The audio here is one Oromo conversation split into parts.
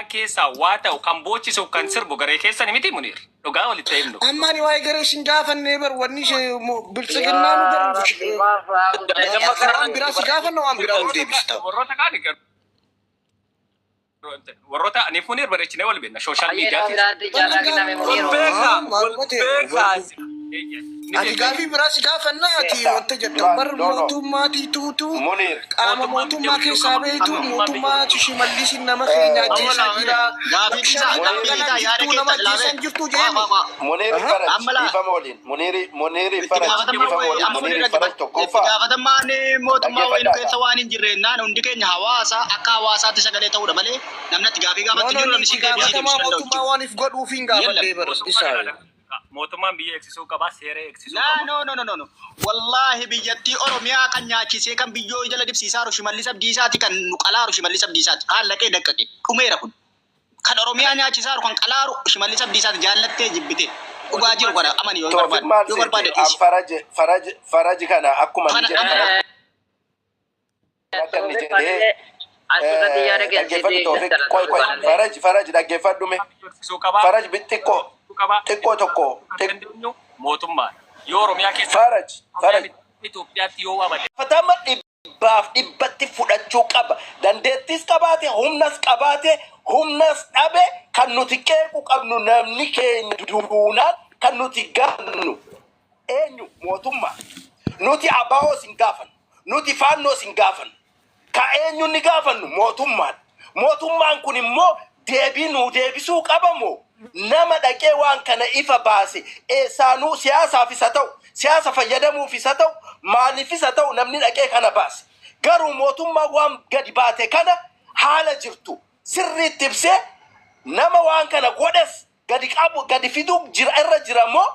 Keessaa waa ta'u kan boochisu, kan sirbu garee keessan miti, Muniir. Dhugaa walitti himnu. Amma ani waa'ee garee isin gaafannee bar, wanni ishee biltsiginnaa nu Yaa gar waan biraa si gaafanna, waan biraa ol deebista. Warroota kaani garuu warroota aniif Muniir bareechinee wal beekna social media keessa. Wal beekaa, wal beekaa. Ati gaafii biraa si gaafanna, ati wanta jettu bar mootummaatii tuutu Muniir. Qaama mootummaa keessaa beektu, mootummaa Shimallisin nama keenya ajjeesaa jira. Gaafii isaa, Shanii gaafii galgalaan isaa yaada jirtu, nama keessa ajjeesaa jirtu jeeni. Muniir Faraj Amma laa- dhiifama waliin. Muniir Muniir Itti Faraj gaafatamaa dhiifama wayii waliin. amma Muniir fuudhee Faraj itti tokkoffaa. gaafatamaan mootummaa wayii nu Dhaggeeffadhaa. keessa waan hin jirreennaan, hundi keenya hawaasa akka hawaasaatti sagalee ta'uudha malee namni atti gaafii No, gaafatti no, jiru namni itti si deebisii gaafatamaa deebisuu danda'u mootummaa jiru. waan if godhuuf hin gaafadhee bar isaa. Mootummaan biyya eegsisuu qaba, seera eegsisuu Laa qaba. No, no, no, no, no. Wallaahi, biyyattii Oromiyaa kan nyaachisee, kan biyyoo jala dibsiisaa Shimallis Abdiisaati, kan nu qalaaru Shimallis Abdiisaati. Haallaqee daqqaqe dhumeera kun. Kan Oromiyaa nyaachisaa kan qalaaru Shimallis Abdiisaati, jaallattee jibbite. Dhugaa jiru kana amani yoo Toofiq barbaade. maal Yoo barbaade seete? dhiisi. Faraj Faraj Faraj kana akkuma inni Kana jedhe akka inni jedhee Asirratti yaada dhaggeeffadhu Toofiq, qoy qoy, Faraj Faraj, dhaggeeffadhu me. Eegsisuu qaba. Faraj, xiqqoo Qaba. xiqqoo tokko Kan dandeenyu mootummaa. Yoo Oromiyaa keessa Faraj Faraj Itoophiyaatti yoo waamate Gaafatama dhibbaaf dhibbatti fudhachuu qaba. Dandeettis qabaate, humnas qabaate, humnas dhabe, kan nuti qeequu qabnu, namni keenya duunaan kan nuti gaafannu eenyu? Mootummaa. Nuti abaa'oos hin gaafannu. Nuti faannoos hin gaafannu. Ka eenyu ni gaafannu? Mootummaadha. Mootummaan kun immoo deebii nuu deebisuu qaba moo nama dhaqee waan kana ifa baase, eessaanuu siyaasaafis haa ta'u, siyaasa fayyadamuufis haa ta'u, maaliifis haa ta'u, namni dhaqee kana baase. Garuu mootummaan waan gadi baate kana haala jirtu sirriitti ibsee nama waan kana godhes gadi qabu gadi fiduu jira irra jira moo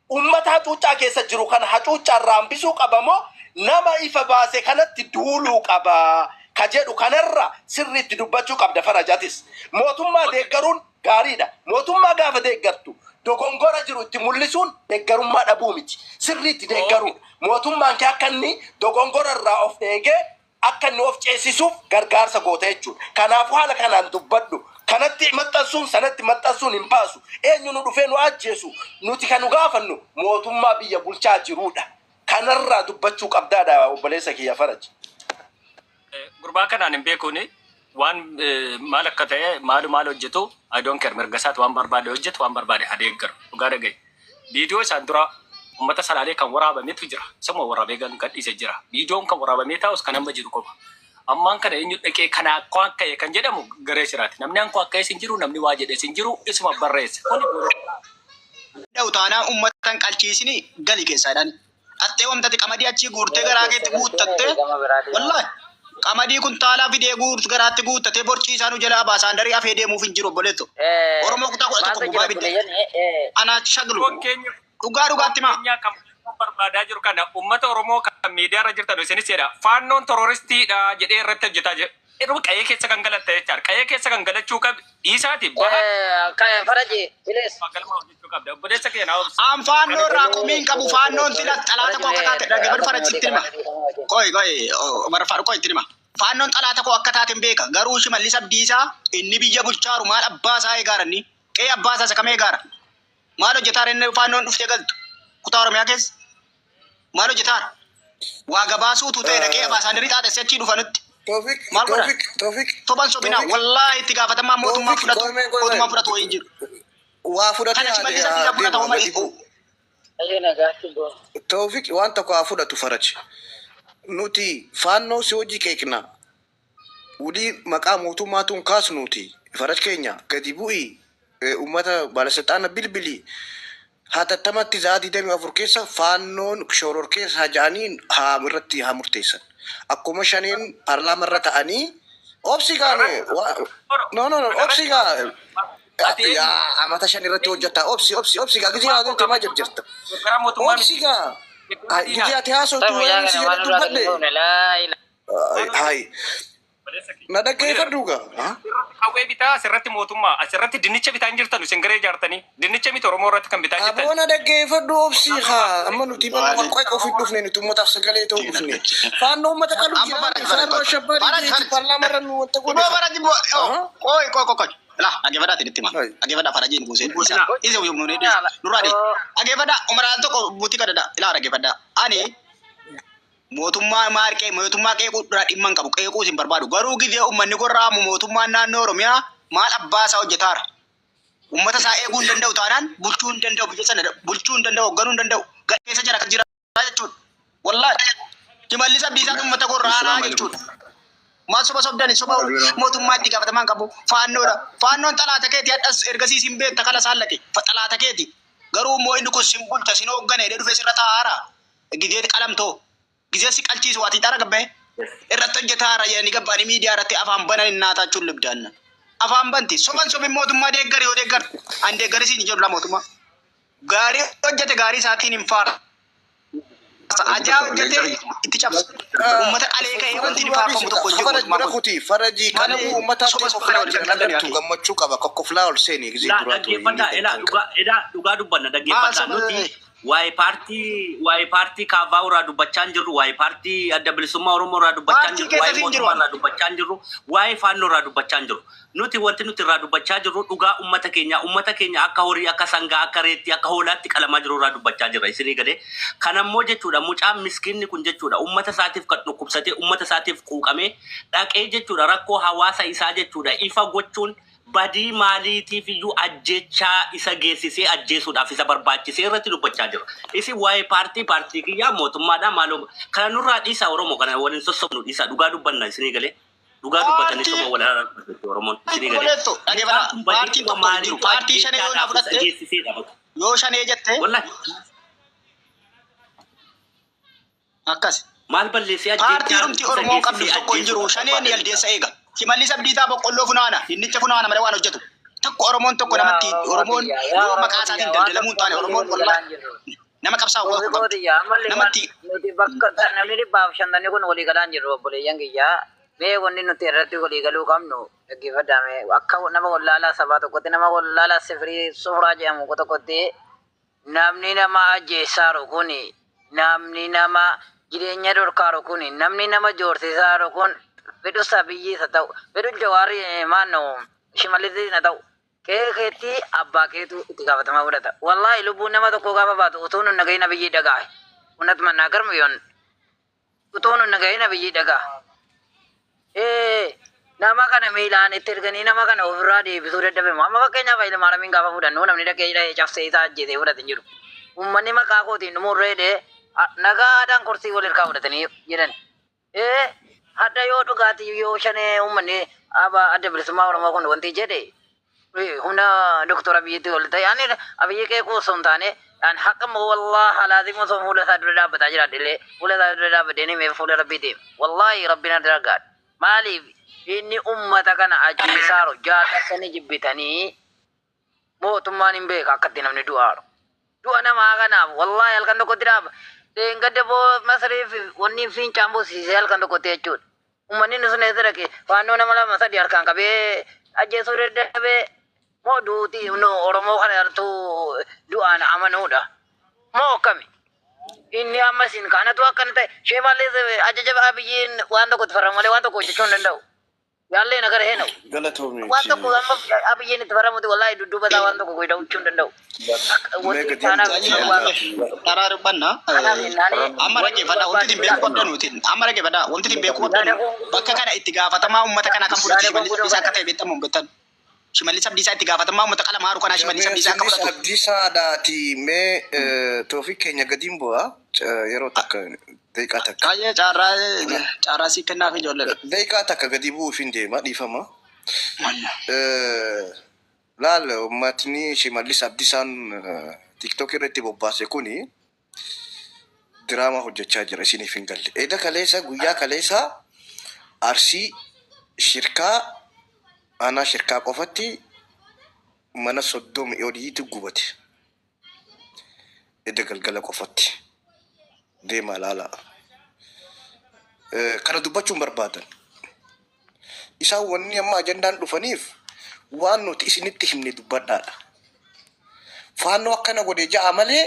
ummata hacuuccaa keessa jiru kana hacuuccaa irraa hambisuu qaba moo nama ifa baase kanatti duuluu qaba ka jedhu kanarra sirriitti dubbachuu qabda, Farajatis. Mootummaa deeggaruun gaariidha. Mootummaa gaafa deeggartu dogongora jiru itti mul'isuun deeggarummaa dhabuu miti. Sirriitti deeggaruudha. Mootummaan kee akka inni dogongora irraa of eegee akka inni of ceesisuuf gargaarsa goota jechuudha. Kanaafuu haala kanaan dubbadhu. Kanatti maxxansuun, sanatti maxxansuun hin baasu. Eenyu nu dhufee nu ajjeesu? Nuti kan nu gaafannu mootummaa biyya bulchaa jirudha. Kanarraa dubbachuu qabdaadha, obboleessa kiyya Faraj. Gurbaa kanaan hin beekuuni, waan maal akka ta'e, maalu maal hojjetu, I don't care. Mirga isaati, waan barbaade hojjetu, waan barbaade adeeggaru. Dhugaa dhagaye. Viidiyoo isaan dura uummata Salaalee kan waraabametu jira. Isuma waraabee kan gadhiise jira. Viidiyoon kan waraabamee taa'us kan amma jiru qofa. Ammaan kana eenyu dhaqee kana akka ka'e kan jedhamu garee siraati. Namni ankoo akka hin jiru, namni waa jedhes hin jiru, isuma barreesse. Kuni Dha'u taanaan uummata hin qalchiisini, gali keessaadhaan. Dhattee wamtati qamadii achii guurtee garaa keetti guuttattee, wallaahi qamadii kuntaalaa fidee guurt garaatti guuttatee borcii isaa nu jalaa baasaan darii afee deemuuf hin jiru, obboleetto. Oromoo kutaa 11 Maaltu gubaa jira ibidda. obboleeyyan? Anaa shaglu. Keenya Dhugaa dhugaatti maa. keenya kan barbaadaa jiru kana, uummata Oromoo kan miidiyaa irra jirtan, isinis jedha, faannoon terroristiidha jedhee irratti hojjetaa jira. Yeroo qa'ee keessa kan galatta jechaadha. Qa'ee keessa kan galachuu qabu dhiisaati baha Faraji, please. Galma hojjechuu qabda. Obboleessa keenya naa obsi. An faannoo irraa komii hin qabu, faannoon sila xalaata koo akka taate dhaggeeffadhu, Faraji, sitti hima. Qoy qoy, Marfaa, qoy, itti hima. Faannoon xalaata koo akka taate hin beeka. Garuu Shimallis Abdiisaa inni biyya bulchaaru maal abbaa isaa eegaaranni? Qe'ee abbaa isaa isa kam eegaara? Maal hojjetaara inni faannoon dhuftee galtu? Kutaa Oromiyaa keessa? Maal hojjetaara? Waa gabaasuutu ta'e dhaqee ambaasaadarii xaaxessee achii dhufanutti. Toofiq, Maal godhan? Toofiq, Toofiq. Soban sobinaa, Toofiq. wallaahi itti gaafatamaa mootummaa Toofiq, fudhatu qoy mee, qoy mootummaa mee. fudhatu wayii hin jiru. Waa fudhatee Kana Shimallis Abdiisaa haa fudhata deemu malee. gadi bu'u. Ayyee, nagaatti boo. Toofiq, waan tokko haa fudhatu Faraj. Nuti faannoo si hojii qeeqna. Wulii maqaa mootummaatuun kaasnuuti. Faraj keenya, gadi bu'ii uummata baalasilxaana bilbili. Hatattamatti za'a 24 keessa faannoon shoror keessa haa ja'anii haa irratti haa murteessan. Akkuma shaneen paarlaama irra ta'anii, obsi gaane, no, no, no, obsi gaa, yaa amata 5 irratti hojjeta, obsi, obsi, obsi gaa, gizee haa himaa jirta. Gara mootummaa Obsi gaa, gizee ati haasoftu Tamu yaa waan si kana jedhe waan irraa dubbadhe. gadi buune laa ilaa. Hayi, na dhaggeeffadhu gaa. Qawwee bitaa asirratti mootummaa asirratti dinnicha bitaa hin jirtan isin garee ijaartanii dinnicha miti Oromoo irratti kan bitaa jirtan. Aboona dhaggeeffadhu obsii haa amma nuti bara qoqqoy ofii dhufne nuti uummataaf sagalee ta'uu dhufne. Faannoo uummata qalu Amma jira faraj faannoo faraj ashabbaari faraj jeeti faraj. paarlaamaa irra nu wanta godhe. Iboo faraj iboo Aha. qoy qoy qoy qoy. Lah dhaggeeffadhaa itti hima. Hai. Dhaggeeffadhaa farajiin buusee. Buusinaa. Isa yommuu ni dhiisa. Nurraa dhiisa. Dhaggeeffadhaa umaraan tokko buutii kadhadhaa. Ilaa dhaggeeffadhaa. Ani mootummaa maarqee mootummaa qeequu dura dhimma hin qabu qeequus hin barbaadu. Garuu gizee uummanni gorraamu mootummaan naannoo Oromiyaa maal abbaa isaa hojjetaara. Uummata isaa eeguu hin danda'u taanaan bulchuu hin danda'u biyya sana bulchuu hin danda'u hoogganuu hin danda'u. Gad keessa jira kan jira jechuudha. Wallaahi. Shimallis Abdiisaatu uummata gorraaraa jechuudha. Maal soba sobdani soba mootummaa itti gaafatamaan qabu faannoodha. Faannoon xalaata keeti hadhas ergasii sin beekta kala saallaqe xalaata keeti. Garuu immoo inni kun sin bulcha sin hooggane jedhee dhufee sirra taa'aara. Gizee qalamtoo gizee si qalchiisu waati xara gabbee irratti hojjetaara jedhanii gabbaanii miidiyaa irratti afaan banan hin naataachuun libdaanna. Afaan banti soban sobin mootummaa deeggari yoo deeggar an deeggari siin jedhu la mootummaa. Gaarii hojjete gaarii isaatiin hin faarsa. Ajaa hojjete itti cabsa. Uummata qalee ka'ee wanti inni faarfamu tokko hin jiru Faraj mootummaa bira kun. kuti farajii kana Malee uummataaf soba soba qoqqoflaa kana waliin jira galgalanii agartu ati. gammachuu qaba qoqqoflaa ol seeni gizee Laa duraa ture inni dhaggeeffadhaa elaa kan dhugaa elaa dhugaa dubbanna Maal dhaggeeffadhaa soba nuti waa'ee paartii kaavaa irraa dubbachaa hin jirru, waa'ee paartii adda bilisummaa Oromoo irraa dubbachaa hin paartii jirru, waa'ee keessa hin jiru. mootummaa irraa dubbachaa hin jirru, waa'ee faannoo irraa dubbachaa hin jirru. Nuti wanti nuti irraa dubbachaa jirru dhugaa uummata keenya uummata keenya akka horii akka sangaa akka reetti akka hoolaatti qalamaa jiru irraa dubbachaa jirra isinii galee. Kanammoo jechuudha mucaan miskiinni kun jechuudha uummata isaatiif kan dhukkubsatee uummata isaatiif quuqamee dhaqee jechuudha rakkoo hawaasa isaa jechuudha ifa gochuun badii maaliitiif iyyuu ajjechaa isa geessisee ajjeesuudhaaf isa barbaachisee irratti dubbachaa jira. Isin waa'ee paartii paartii kiyyaa mootummaadhaa maaloo kana nurraa dhiisaa Oromoo kana waliin sossobnu dhiisaa dhugaa dubbanna isinii galee. Dhugaa dubbatanii Paartii soba wal araaraa Oromoon isinii galee. obboleetto Mucaan dhaggeeffadhaa. kun badii Paartiin tokko hin jiru. maaliitu Paartii shanee yoo naa ajjeechaadhaaf isa fudhatte geessisee dhabatu. yoo shanee jette Wallahi akkas. maal balleessee Paartii ajjeechaa dhumti isa Oromoon qabdu geessisee tokko hin jiru. ajjeesuudhaaf Shaneen barbaadamedha. yaldeessa eega. Shimallis Abdiisaa boqqolloo funaana. Dinnicha funaana malee waan hojjetu. Tokko Oromoon tokko Yaa namatti Oromoo Oromoon tiyya, yaa yoo Oromoo maqaa tiyya, isaatiin waan daldalamuu hin tokko taane malee Oromoon walii galaa wallahi hin jirru. nama qabsaa'u Warri tokko qabdu. kootiyya ammallee waan Namatti nuti bakka namni 150 kun walii galaa hin jirru obboleeyyan kiyyaa. Mee wanni nuti irratti walii galuu qabnu dhaggeeffadhaa mee akka nama wallaalaa sabaa tokkotti nama wallaalaa sifirii sufuraa jedhamu tokkotti namni nama ajjeesaaru kuni namni nama jireenya dhorkaaru kuni namni nama joorsisaaru kun fedhu sabiyyiis haa ta'u fedhu jawaari maanno shimallisis haa ta'u qe'ee keetti abbaa keetu itti gaafatamaa fudhata. Wallaahi lubbuun nama tokko gaafa baatu utuu nun nagahin abiyyii dhagaa. Unat mannaa garmu yoon utuu nun nagahin abiyyii dhagaa. Ee nama kana miilaan itti erganii nama kana ofirraa deebisuu dadhabe moo amma fakkeenyaaf Hayilemaaramiin gaafa fudhannu namni dhaqee hidhee cabsee isaa ajjeesee fudhate hin jiru. Uummanni maqaa kootiin dhumuurra jedhee nagaadhaan kursii wal hirkaa fudhatanii jedhan. Ee hadda yoo dhugaatii yoo shanee uummanni aba adda bilisummaa Oromoo kun wanti jedhe humna doktora Abiyyiitti ol ta'e ani Abiyyi qeequu osoo hin taane an haqa immoo wallaahi laazim osoo fuula isaa dura dhaabbataa jiraadhe illee fuula isaa dura dhaabbadhee ni mee fuula rabbii deema. Wallaahi rabbiin adda argaadha. Maaliif inni ummata kana ajjeesaaru jaallattanii jibbitanii mootummaan hin beeka akkatti namni du'aaru. Du'a namaa kanaaf wallaahi halkan tokkotti dhaaba. Dheengadda boo masriif wanni fincaan buusisee halkan tokkotti jechuudha. Uummanni nu sun eessa dhaqe faannoo nama lama sadi harkaan qabee ajjeesuu dadhabee moo duuti nu Oromoo kana hartuu du'aan amanuudha. Moo akkami? Inni amma isin kanatu akkana ta'e sheemaallee ajaja Abiyyiin waan tokko itti farramu malee waan tokko hojjechuu hin danda'u. Yaallee nagara heena'u. Galatoomi. Waan tokko amma Abiyyiin itti farramuti wallaahi dudduuba isaa waan tokko godhachuu hin danda'u. Akka Mee wanti gadi kanaaf waan karaa dubbanna. kanaaf jennaani Amma wanni dhaggeeffadhaa wanti ittiin beekuu qabdan nuti. Amma dhaggeeffadhaa wanti ittiin beekuu qabdan yaada koo bakka kana itti gaafatamaa uummata kanaa kan fudhatu yaada koo Shimallis Abdiisaa akka ta'e beektamu hin beektan. Shimallis Abdiisaa itti gaafatamaa uummata qalamaa haru kanaa Shimallis Abdiisaa akka Shimallis fudhatu. Abdiisaadhaati mee toofii keenya gadiin bu'a yeroo takka daqiiqaa takka. Baay'ee carraa carraa sii kennaaf ijoolleedha. Daqiiqaa takka gadi bu'uuf hin deema dhiifama. Laal uummatni Shimallis Abdiisaan TikTok irratti bobbaase kuni diraamaa hojjechaa jira isiniif hin galle. Eda kaleessa guyyaa kaleessa Arsii shirkaa aanaa shirkaa qofatti mana 30 oliitu gubate. Eda galgala qofatti deemaa laalaa. Kana dubbachuun barbaadan. Isaan wanni amma ajandaan dhufaniif Waan nuti isinitti himne dubbadhaadha. Faannoo akkana godhe ja'a malee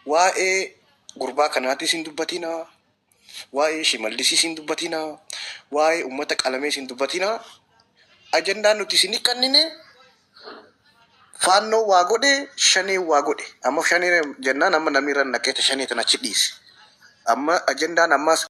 waa'ee gurbaa kanaatis hin dubbatinaa. Waa'ee Shimallisis hin dubbatinaa. Waa'ee uummata qalamees hin dubbatinaa. Ajandaan nuti isinii kennine Faannoo waa godhe, Shanee waa godhe. Amma Shanee jennaan amma namni irra naqeeta Shanee tana achi dhiise. Amma ajandaan ammaas